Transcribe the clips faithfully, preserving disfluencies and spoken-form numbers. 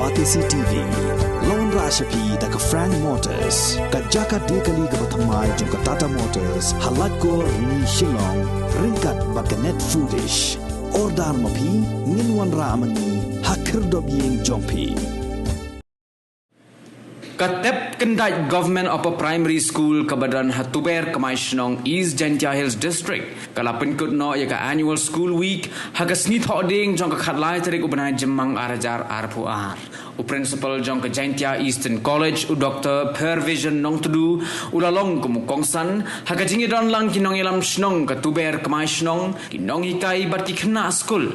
Batesi T V. Long rah sha phi da ka Frank Motors, ka jaka de kali kaba thymmai jong ka Tata Motors, ha Laitkor, Rni, Shillong, ryngkat bad ka Net Foodish. Order ma phi, ngin wanrah ma ngi ha khyrdop ïing jong phi. Ka Tepkyndait Government Upper Primary School kaba don ha Tuber Kmai Shnong, East Jaintia Hills District, ka la pynkut noh ïa ka Annual School Week ha ka sngi Thohdieng jong ka khatlai tarik u bnai Jymmang ar hajar arphew ar. U Principal jong ka Jaintia Eastern College, u Doctor Pervision Nongtdu, u la long kum u kongsan ha ka jingïadon lang ki nongïalam shnong ka Tuber Kmai Shnong, ki nonghikai bad ki khynnah skul.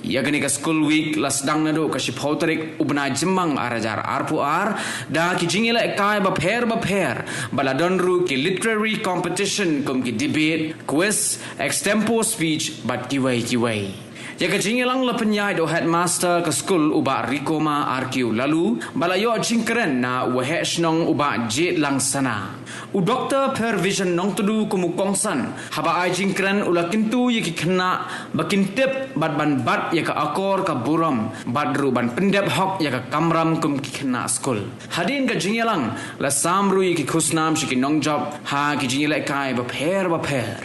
Ïa kane ka School Week la sdang naduh ka shiphew tarik u bnai Jymmang ar hajar arphew ar da ki jingïalehkai bapher bapher, bad la don ruh ki literary competition kum ki debate, quiz, extempore speech bad kiwei kiwei. Ïa ka jingïalang la pynïaid da u headmaster ka skul, u Bah Rikoma R Q Laloo, bad la ïoh jingkren na u Waheh Shnong, u Bah Jied Langsana. U Doctor Pervision Nongtdu kum u kongsan, haba ai jingkren u la kyntu ïa ki khynnah ba kin tip bad ban bat ïa ka akor ka burom, bad ruh ban pyndep hok ïa ka kamram kum ki khynnah skul. Hadien ka jingïalang, la sam ruh ïa ki khusnam sha ki nongjop ha ki jingïalehkai bapher bapher.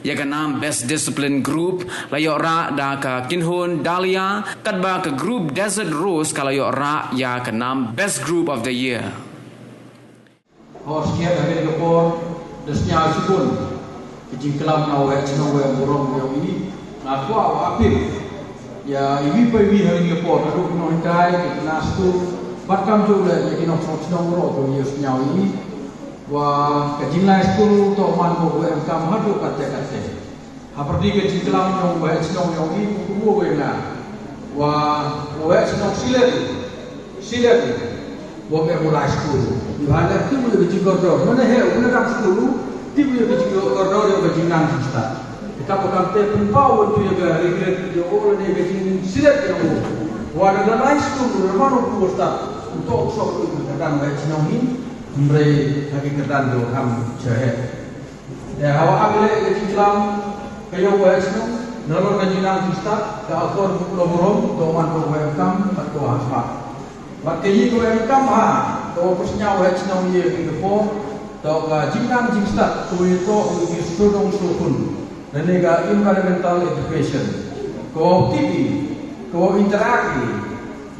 Ïa ka nam Best Discipline Group la ïoh rah da ka Kynhun Dahlia, katba ka group Desert Rose ka la ïoh rah ïa ka nam Best Group of the Year. Hor shkhet ha kane ka por, da sñiaw shibun ka jingklam na u Waheh Shnong, wei burom ïa u, nga kwah u appeal ïa iwei pa iwei ha kane ka por, naduh ki nonghikai, ki khynnah skul, bad kumjuh leh ïa ki nongshong shnong ruh, to ïa sñiaw ïa i. Wa ka jinglai skul to man ko u emkam haduh katte katte. Ha pyrdi ka jingklam jong u Waheh Shnong ïong i, u kynmaw ïa nga. Wa u Waheh Shnong silet, silet. Wa me u lai skul. Ïa ha leh tip ïa ka jingkordor. Mane he u na dang skul, tip ïa ka jingkordor ïa ka jingnang jingstad. Te kaba kam te pynpaw ïa ka regret ïa u lane ka jingsilet ïa u. Wa da lai skul u na man u kyrstad. U to u sok ïa ka kyrdan Waheh Shnong hi. Hynrei ha ki kyrdan jong u kam sha he. Te hawa ap leh ka jingklam ka ïong Waheh Shnong, nalor ka jingnang jingstad, ka akor ka burom, to man ko u emkam bad ko u hasmat. Bad ka ïing ko u emkam ha, to pyrshah Waheh Shnong ïa ka por, to ka jingnang jingstad, to ïa to u ki sodong sokun, lane ka environmental education. Ko u tip i, ko u interact i,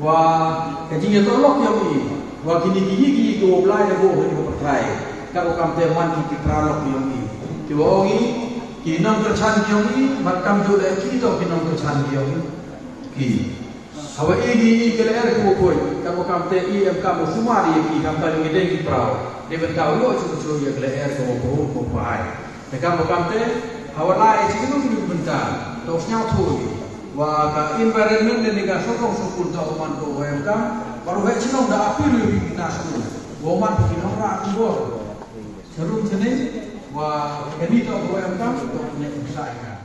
wa ka jingïatylli ïong i, wa kine ki ïing ki ïing ki wa Blai da buh ha kane ka pyrthai. Ka ko kam te man ki ki para lok ïong i. Ki wa ong i, ki nongkyrchan ïong i, bad kumjuh leh ki to ki nongkyrchan ïong i. Hawa i ki i ki lyer ki wa poi, ka ko kam te i em kam u sumar ïa ki kam ta ïong i dei ki para. Dei ban ka u ïoh chu chu ïa ki lyer ki wa poi ko pahai. Te kam ba kam te, hawa lai chi nung nung bynta, to sñiaw thui. Wa ka environment ne ka sokong sokun to man ko wa em kam, baru he chinong da appeal ïa ki na sokun. Wa man ki nong ra ki bor. Serum sini, wa ka ni to wa em kam, to ne sa ka.